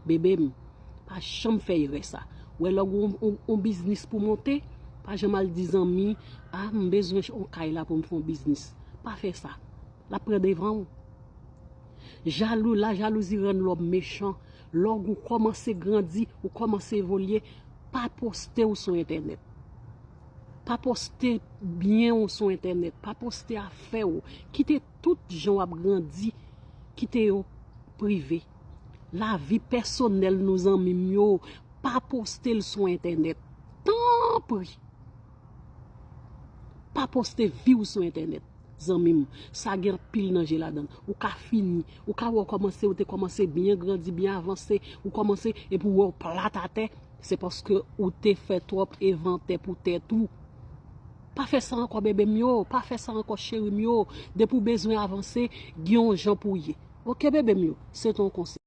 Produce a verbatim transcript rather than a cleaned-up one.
Bebe m, pa janm fè erè sa. Wè lè w gen yon, yon, yon biznis pou monte, pa janm al di zanmi, a, m bezwen yon kay la pou m fè yon biznis. Pa fè sa. L ap pran devan w. Jalou, la jalouzi rann lòm mechan. Lè w kòmanse grandi, ou kòmanse evolye, pa poste w sou entènèt. Pa poste byen w sou entènèt. Pa poste afè w. Kite tout jan w ap grandi, kite yo prive. Lavi pèsonèl nou, zanmi m yo, pa poste l sou entènèt. Tanpri, pa poste vi w sou entènèt, zanmi m. Sa gen anpil danje ladan l. Ou ka fini. Ou ka wè w kòmanse, ou te kòmanse byen grandi, byen avanse. Ou kòmanse, epi w wè w plat atè. Se paske ou te fè twòp envantè pou tèt ou. Pa fè sa ankò, bebe m yo. Pa fè sa ankò, cheri m yo. Depi w bezwen avanse, gen yon jan pou w ye. Oke, bebe m yo. Se te yon konsèy.